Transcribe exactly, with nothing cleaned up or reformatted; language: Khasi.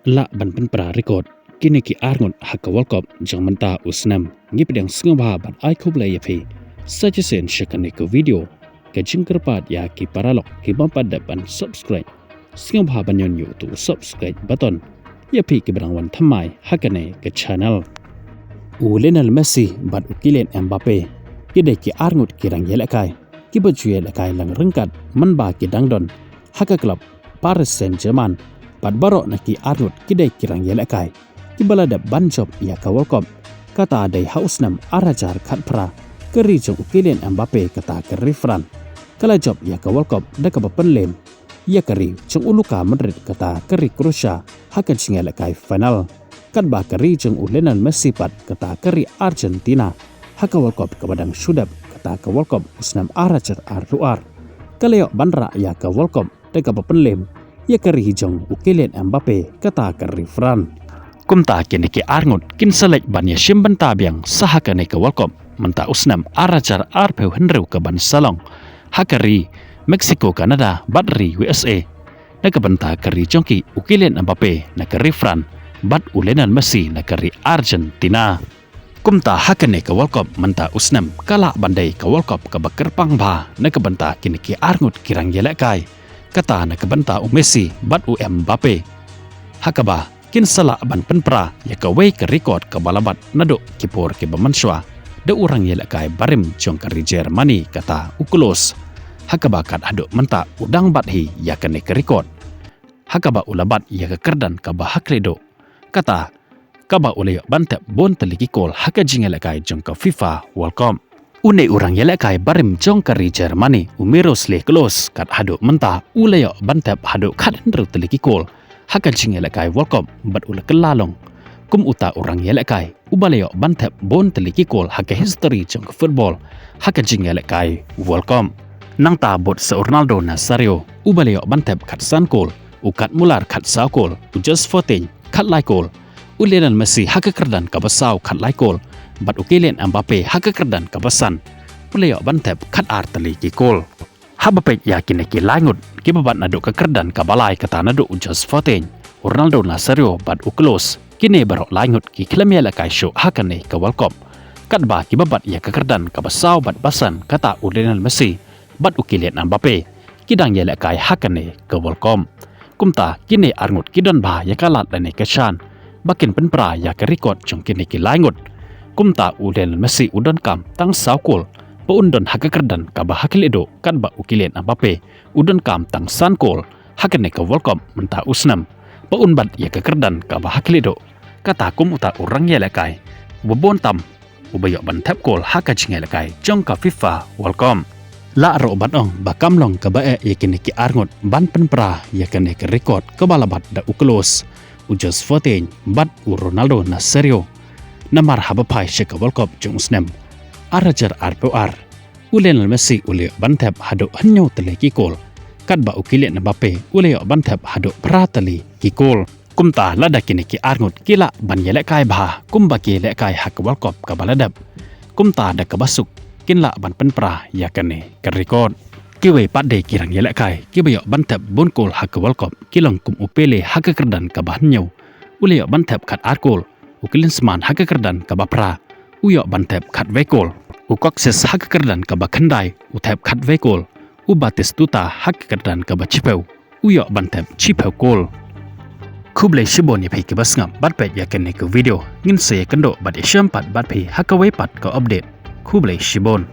Lah ban pynpra record kine ki arngut ha ka World Cup jong mynta u snem. Ngi pdiang sngewbha ban ai khublei ïa phi. Sa shisien sha kane ka video, ka jingkyrpad ïa ki paralok ki bym pat dep ban subscribe, sngewbha ban ñion ïa utu u subscribe button ïa phi kiba dang wan thymmai ha kane ka channel. U Lionel Messi bad u Kylian Mbappe ki dei ki arngut ki rangïalehkai kiba ju ïalehkai lang ryngkat mynba ki dang don ha ka klub Paris Saint-Germain, bad baroh na ki arngut ki dei ki rangïalehkai kiba la dep ban jop ïa ka World Cup. Kata dei ha u snem ar hajar khatphra, ka ri jong u Kylian Mbappe kata ka ri France ka la jop ïa ka World Cup da kaba pynlem ïa ka ri jong u Luka Modric kata ka ri Croatia ha ka jingïalehkai final, katba ka ri jong u Lionel Messi pat kata ka ri Argentina ha ka World Cup kaba dang shu dep, kata ka World Cup u snem ar hajar arphew ar, ka la ïoh ban rah ïa ka World Cup da kaba pynlem ïa ka ri jong u Kylian Mbappe kata ka ri France. Kumta kine ki arngut kin sa leit ban ïashim bynta biang sa ha kane ka World Cup mynta u snem ar hajar arphew hynriew ka ban sa long ha ka ri Mexico, Canada bad ri U S A. Na ka bynta ka ri jong ki, u Kylian Mbappe na ka ri France bad u Lionel Messi na ka ri Argentina. Kumta ha kane ka World Cup mynta u snem ka lah ban dei ka World Cup kaba kyrpang bha na ka bynta kine ki arngut ki rangïalehkai. Kata na ka bynta u Messi bad u Mbappe, ha kaba kin sa lah ban pynpra ïa kawei ka record kaba la bat naduh ki por kiba mynshuwa da u rangïalehkai barim jong ka ri Germany kata u Klose, ha kaba kat haduh mynta u dang bat hi ïa kane ka record, ha kaba u la bat ïa ka kyrdan kaba ha khlieh duh, kata kaba u la ïoh ban thep bun tylli ki kol ha ka jingïalehkai jong ka FIFA World Cup. Une u rangïalehkai barim jong ka ri Germany, u Miroslav Klose, kat haduh mynta u la ïoh ban thep haduh khathynriew tylli ki kol ha ka jingïalehkai World Cup bad u la kylla long kum uta u rangïalehkai uba la ïoh ban thep bun tylli ki kol ha ka history jong ka football ha ka jingïalehkai World Cup. Nangta bud sa u Ronaldo Nazario uba la ïoh ban thep khatsan kol, u Gerd Muller khatsaw kol, u Jules Fontaine khatlai kol, u Lionel Messi ha ka kyrdan kaba saw khatlai kol, bad u Kylian Mbappe ha ka kyrdan kaba san, u la ïoh ban thep khatar tylli ki kol. Haba peit ïa kine ki lai ngut kiba bat naduh ka kyrdan kaba lai, kata naduh u Jules Fontaine, u Ronaldo Nazario bad u Klose, kine baroh lai ngut ki khlem ïalehkai shuh ha kane ka World Cup. Katba kiba bat ïa ka kyrdan kaba saw bad ba san, kata u Lionel Messi bad u Kylian Mbappe, ki dang ïalehkai ha kane ka World Cup. Kumta kine arngut ki don bha ïa ka lad lane ka shan ba kin pynpra ïa ka record jong kine ki lai ngut. Kumta u Lionel Messi u donkam tang saw kol ba un don ha ka kyrdan kaba ha khlieh duh, katba u Kylian Mbappe u donkam tang san kol ha kane ka World Cup mynta u snem ba un bat ïa ka kyrdan kaba ha khlieh duh. Kata kum uta u rangïalehkai uba bun tam uba ïoh ban thep kol ha ka jingïalehkai jong ka FIFA World Cup. Lah ruh ban ong ba kam long kaba eh ïa kine ki arngut ban pynpra ïa kane ka record kaba la bat da u Klose, u Jules Fontaine bad u Ronaldo Nazario. Namar haba phai sha ka World Cup jong u snem ar hajar arphew ar, u Lionel Messi u la ïoh ban thep haduh hynñiew tylli ki kol, katba u Kylian Mbappe u la ïoh ban thep haduh phra tylli ki kol. Kumta lada kine ki arngut ki lah ban ïalehkai bha kumba ki ïalehkai ha ka World Cup kaba la dep, kumta da kaba suk kin lah ban pynpra ïa kane ka record. Kiwei pat de ki rangïalehkai kiba ïoh ban thep bun kol ha ka World Cup ki long kum u Pele ha ka kyrdan kaba hynñiew, u la ïoh ban thep khatar kol, u Klinsmann ha ka kyrdan kaba phra, u ïoh ban thep khatwei kol, u Coxes ha ka kyrdan kaba khyndai, u thep khatwei kol, u Batistuta ha ka kyrdan kaba shiphew, u ïoh ban thep shiphew kol. Khublei shibun ïa phi kiba sngap bad peit ïa kane ka video. Ngin sa ïakynduh bad ïashem pat bad phi ha kawei pat ka update. Khublei shibun.